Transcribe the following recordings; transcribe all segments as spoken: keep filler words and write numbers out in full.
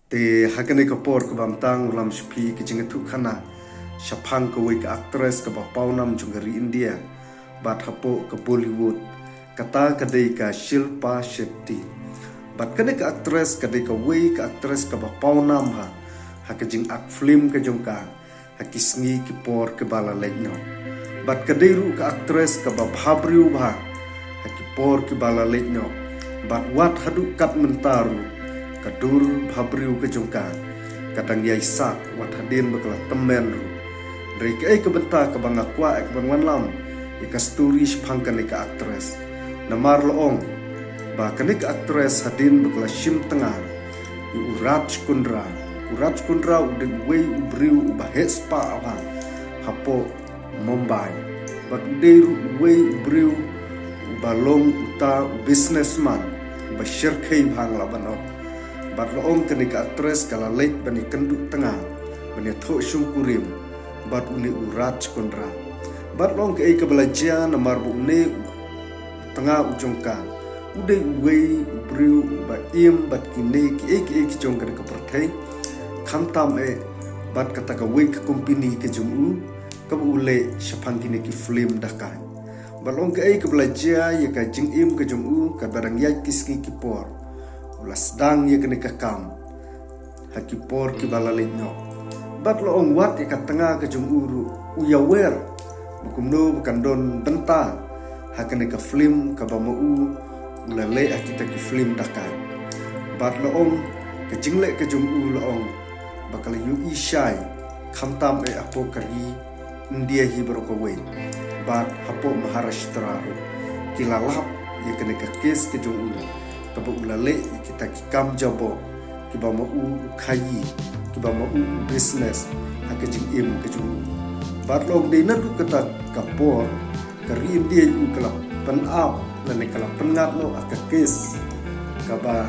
Te ha kane ka por kaba mynta ngan lam sha phi ka jingïathuhkhana shaphang kawei ka actress kaba pawnam jong ka ri India bad hapoh ka Bollywood, kata ka dei ka Shilpa Shetty. Bad kane ka actress ka dei kawei ka actress kaba pawnam ha, ha ka jingakt film ka jong ka ha ki sngi ki por kiba la leit noh. Bad ka dei ruh ka actress kaba bhabriew bha ha ki por kiba la leit noh. Bad wat haduh kat mynta ruh ka dur bhabriew ka jong ka ka dang ïai sah wat hadien ba ka la tymmen ruh. Hynrei kaei ka bynta kaba nga kwah ïa ka ban wanlam ïa ka story shaphang kane ka actress, namar la ong ba kane ka actress hadien ba ka la shim tnga ïa u Raj Kundra. U Raj Kundra u dei uwei u briew uba heh spah bha hapoh Mumbai. Bad u dei ruh uwei u briew uba long uta u businessman uba shyrkhei bha nga lah ban ong. Bad la ong kane ka actress ka la leit ban ïakynduh tnga, ban ïathoh shongkurim bad une u Raj Kundra. Bad la ong kaei kaba la jia namar ba une u tnga u jong ka u dei uwei u briew uba im bad kine kiei kiei ki jong kane ka pyrthei, khamtam eh bad kata kawei ka company ka jong u kaba u leh shaphang kine ki film dakaid. Bad la ong kaei kaba la jia ïa ka jingim ka jong u, kaba dang ïaid ki sngi ki por u la sdang ïa kane ka kam ha ki por kiba la leit noh. Bad la ong wat ïa ka tnga ka jong u ruh u ïawer ba kumno ba kan don bynta ha kane ka film kaba ma u u la leh ha kita ki film dakaid. Bad la ong ka jingleh ka jong u la ong ba ka la ïohi shai khamtam eh hapoh ka ri India hi baroh kawei bad hapoh Maharashtra ruh ki la lap ïa kane ka case ka jong u kaba u la leh ïa kita ki kam jaboh kiba ma u u khaii, kiba ma u u business ha ka jingim ka jong u. Bad la ong dei naduh kata ka por ka ri India u ka la pynap lane ka la pynngat noh ha ka case kaba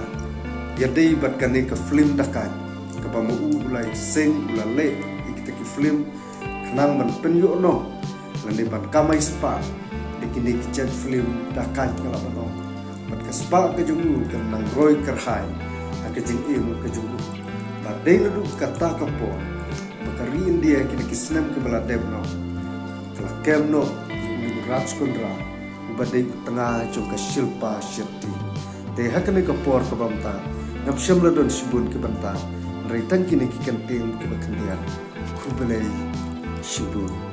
ïadei bad kane ka film dakaid kaba ma u u la seng u la leh ïa kita ki film khnang ban pynïoh noh lane ban kamai spah da kine ki jait film dakaid nga lah ban ong. Bad ka spah ka jong u kan nang roi kyrhai ha ka jingim ka jong u. Bad dei naduh kata ka por ba ka ri India kine ki snem kiba la dep noh ka la kem noh ïa u Raj Kundra uba dei u tnga jong ka Shilpa Shetty. Te ha kane ka por kaba mynta ngam shym la don shibun ki bynta, hynrei tang kine ki kyntien kiba khyndiat. Khublei shibun.